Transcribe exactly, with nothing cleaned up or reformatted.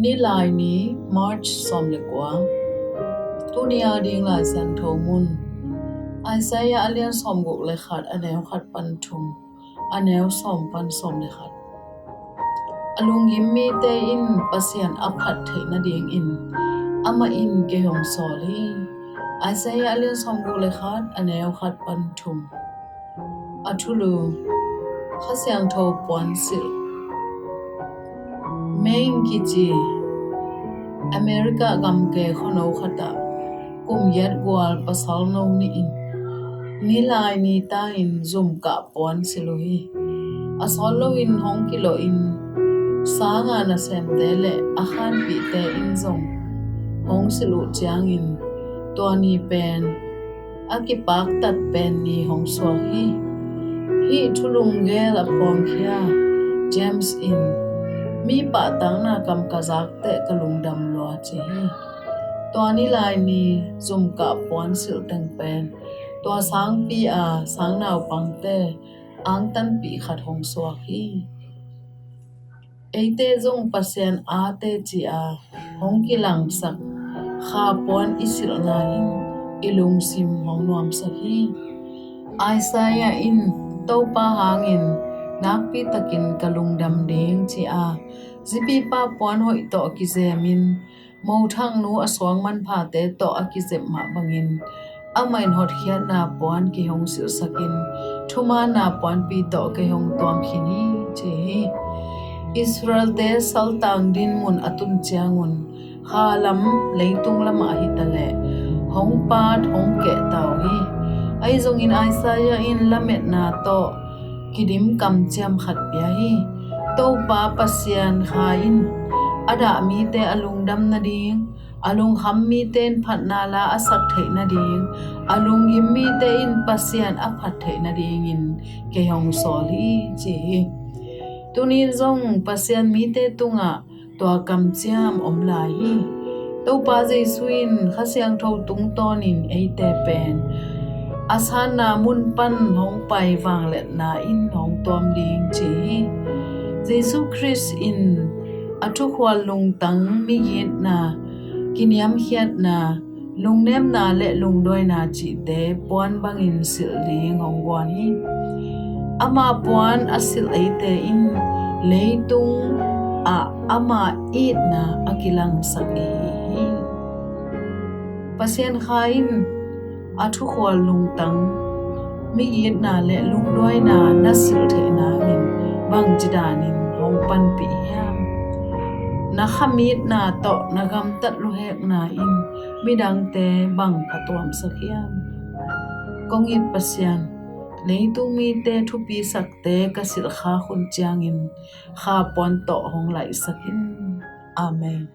Ni Laini, March sawm le kua. Tuni a ding Lai Siangtho mun, Isaiah a lian sawmguk le khat, a neu khat pan thum, a neu sawm pan sawm le khat. A lunggim mite in Pasian a phat theih nadingin amah in kei hong sawl hi. Isaiah a lian sawmguk le khat, a neu khat pan thum. A thulu: Kha Siangtho puansilh. Maine kici America gamke khuano khatah kum giat gual pasal no nih in Ni Laini ta-in zumkah puansilh uh hi. A sawt loin hong kilawhin, sanga nasemte le a khanpihte in zong hong silh uh ciangin tua ni pen a kipaktat pen ni hong suak hi. Hih thu lunggel a phuangkhia James in, mi pahtakna kam ka zak teh ka lungdam lua, ci hi. Tua Ni Laini zumkah puansilh teng pen tua sangpi a sang naupangte angtanpih khat hong suak hi. Eite zong Pasian ate ci-a hong kilangsak kha puan i silhna in i lungsim hong nuamsak hi. Isaiah in, Topa hangin nakpitakin ka lungdam ding, ci-a zipipa puan hoih tawh kizemin, mothaknu a suang manphate tawh a kizep mah bangin amah in hotkhiatna puan kei hong silhsakin, thumaanna puanpi tawh kei hong tuam khin hi, ci hi. Israelte saltang dinmun a tun ciangun kha lam, leitung lamah hitaleh hong paat, hong kehta uh hi. Ahi zongin Isaiah in lametna tawh kidim kamciam khat pia hi. Topa Pasian Kha in a dah mite a lungdam nading, a lungkham mite in phatna la a sak theih nading, a lunggim mite in Pasian a phat theih nadingin kei hong sawl hi, ci hi. Tuni-in zong Pasian mite tungah tua kamciam om lai hi. Topa Jesu in Kha Siangtho tungtawnin eite pen a sanna mun pan hong pai vangliatna in hong tuam ding, ci hi. Jesu Khrist in a thukhual lungtang migitna, kiniamkhiatna, lungnemna le lungduaina cihte puan bangin silh ding hong guan hi. Ama puan a silh eite in leitung ah ama itna a kilangsak i hi hi. Pasian Kha in a thukhual lungtang migitna le lungduaina na silh theih nangin bangci danin hong panpih hiam? Na khamitna tawh na gamtat luhekna in midangte bang phatuamsak hiam? Kong it Pasian, leitung mite thupisakte ka silh khak hun ciangin kha puan tawh hong laihsak in. Amen.